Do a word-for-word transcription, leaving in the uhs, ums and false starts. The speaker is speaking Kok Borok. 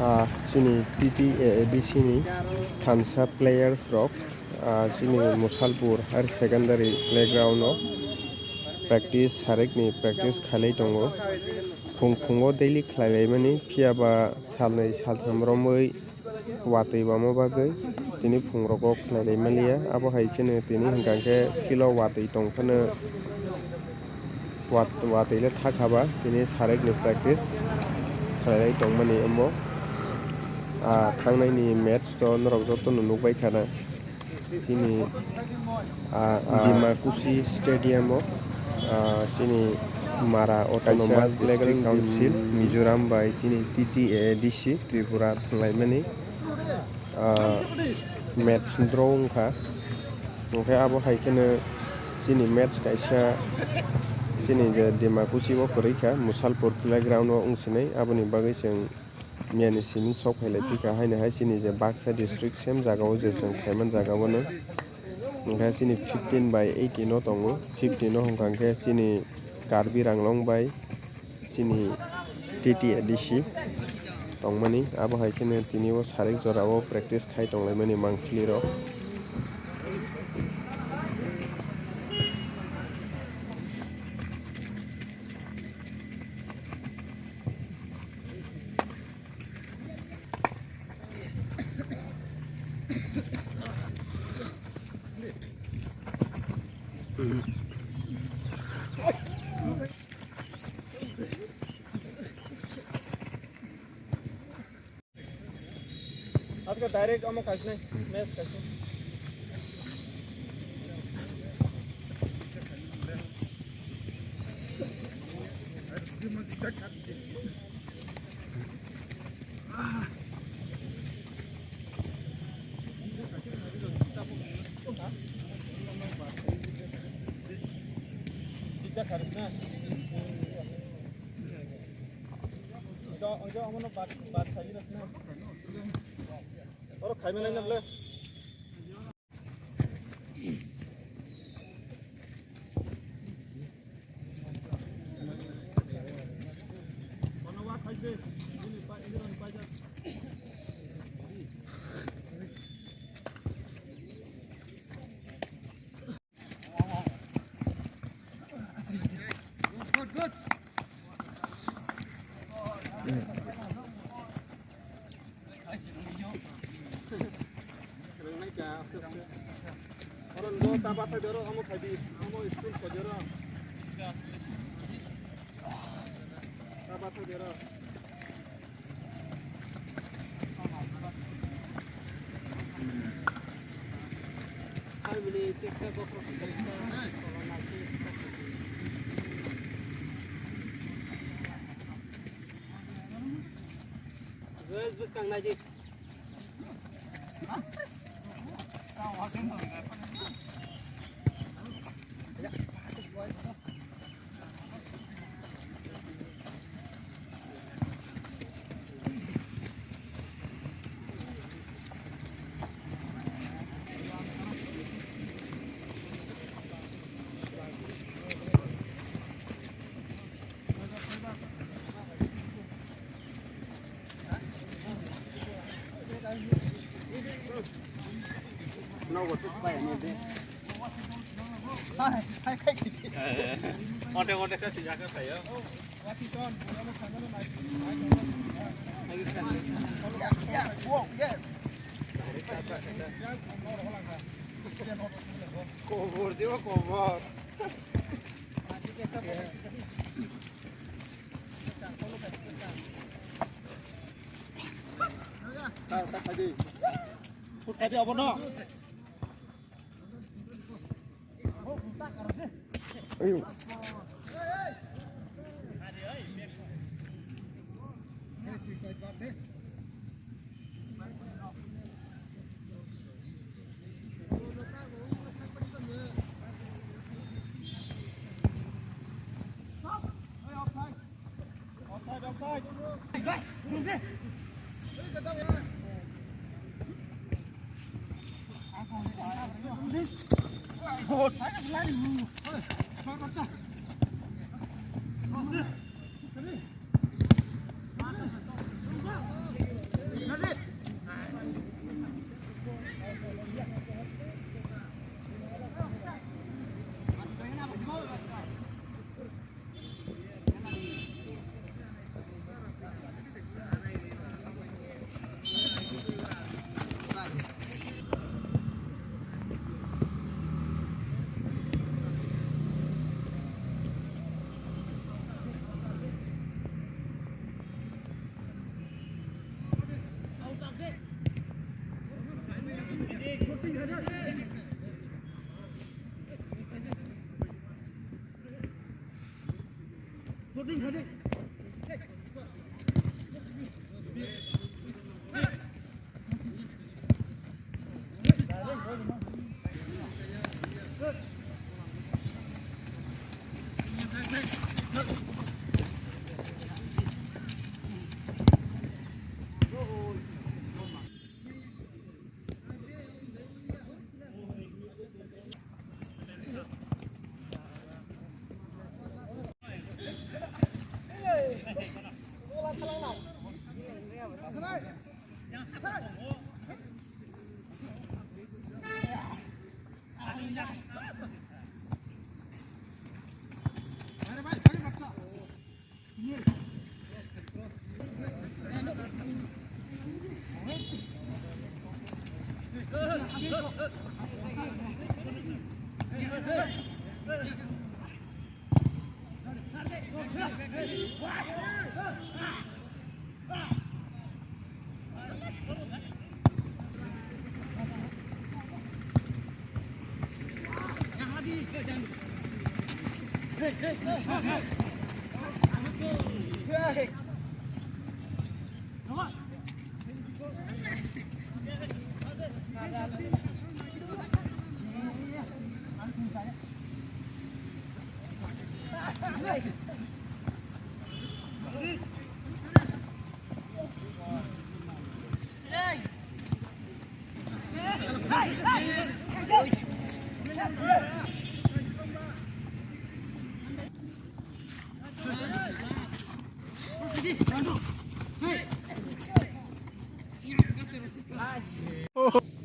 Ah, chini T T A A D C ni thansa players rok, ah, chini Musalpur Higher Secondary Playground o practice, sarik ni practice khalai tongo. Phung phungo daily khlai laimani, phiya ba salnwi saltham romwi watwi bamo bagwi tini phung rogo khlai lai manliya. Abo hai kheno tini hwnkha khe field o watwi tong phano. Wat-, watwi le thak haba, tini sarik ni practice khlai tongmani omo. Ah, thangnai ni match to norok joto no nukbai khana. Chini, ah, Dimakusi Stadium o, ah, chini Mara Autonomous District Council, Mizoram bai chini T T A A D C Tripura thanglaimani, ah, match draw wngkha. Hwnkhe abo hai kheno chini match kaisa chini je Dimakusi o kwrwi kha, Musalpur playground o wng sinai, aboni bagwi chwng miyani simi sok phailai phikha, haino hai chini je Baksa district same jaga o je chwng phaiman jaga o no. Hwnkhe chini fifteen by eighteen o tongo, fifteen o hwnkha khe chini Karbi Anglong bai chini T T A D C tongmani, abo hai kheno tini o sarik jora o practice khai tonglaimani mangpili rok. Aska direct amo kaisnai, match kaisnai. Oro khaimani nable. Oro no ta bathai doro, amo khai di, amo school khai doro. Ta bathai doro. Bwskang nai di. Onde onde ka tijaka sayo. Kobor jibo kobor. Thadi abono. Oh.